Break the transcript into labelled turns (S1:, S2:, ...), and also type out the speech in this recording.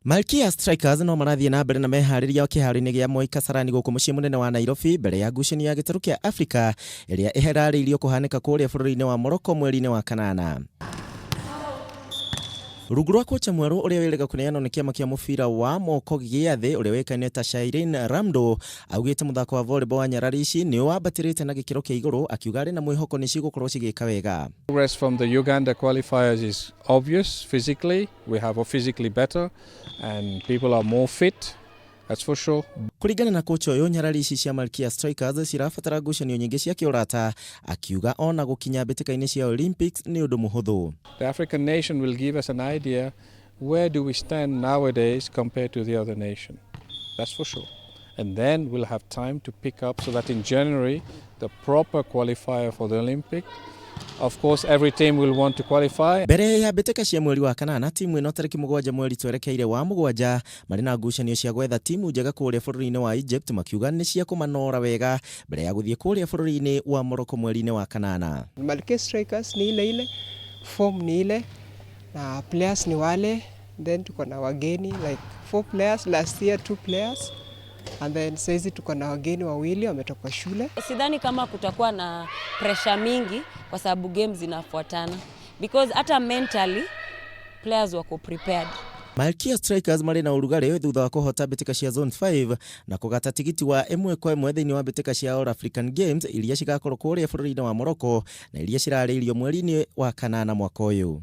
S1: Malkia Strikers no marathiĩ na mbere na meharĩria kĩharo-inĩ gĩa Moi Kasarani gũkũ mũciĩ mũnene wa Nairobi mbere ya ngucanio ya gĩtarũ kĩa Afrika ĩrĩa ĩharĩirio kũhanĩka kũrĩa bũrũri-inĩ wa Morocco mweri-inĩ wa kanana. Rungu rwa kocha mwerũ ũrĩa wĩrĩga kũneanwo nĩ kĩama kĩa mũbira wa moko gĩa thĩ ũrĩa ũĩkaine ta Shairin Ramdo augĩte mũthako wa volleyball wa nyarari ici nĩ wambatĩrĩte na gĩkĩro kĩa igũrũ, akiuga arĩ na mwĩhoko nĩ cigũkorwo cigĩka wega.
S2: Progress from the Uganda qualifiers is obvious physically. We have a physically better and people are more fit. That's for sure.
S1: Kũringana na kocha ũyũ, nyarari ici cia Malkia Strikers cirabatara ngucanio nyingĩ cia kĩũrata, akiuga ona gũkinya mbĩtĩka-inĩ cia Olympics nĩ ũndũ mũhũthũ.
S2: The African nation will give us an idea where do we stand nowadays compared to the other nation. That's for sure. And then we'll have time to pick up so that in January, the proper qualifier for the Olympic. Of course, every team will want to qualify.
S1: Mbere ya mbĩtĩka cia mweri wa kanana, timu ĩno tarĩki 7 mweri twerekeire wa 7 marĩ na ngucanio cia gwetha timu njega kũrĩa bũrũri-inĩ wa Egypt, makiuga nĩ cia kũmanora wega mbere ya gũthiĩ kũrĩa bũrũri-inĩ wa Morocco mweri-inĩ wa kanana.
S3: Malkia Strikers ni ile ile, form ni ile na players ni wale, then tuko na wageni like four players, last year two players, and then saizi tuko na wageni wawili wametoka shule.
S4: Sidhani kama kutakuwa na pressure mingi kwa sababu games zinafuatana, because hata mentally players wako prepared.
S1: Malkia Strikers marĩ na ũrugarĩ thutha wa kũhota mbĩtĩka cia Zone 5 na kũgata tigiti wa 1-1 thĩinĩ wa mbĩtĩka cia All African Games iria cigakorwo kũrĩa bũrũri-inĩ wa Morocco na iria cirarĩirio mweri-inĩ wa kanana mwaka ũyũ.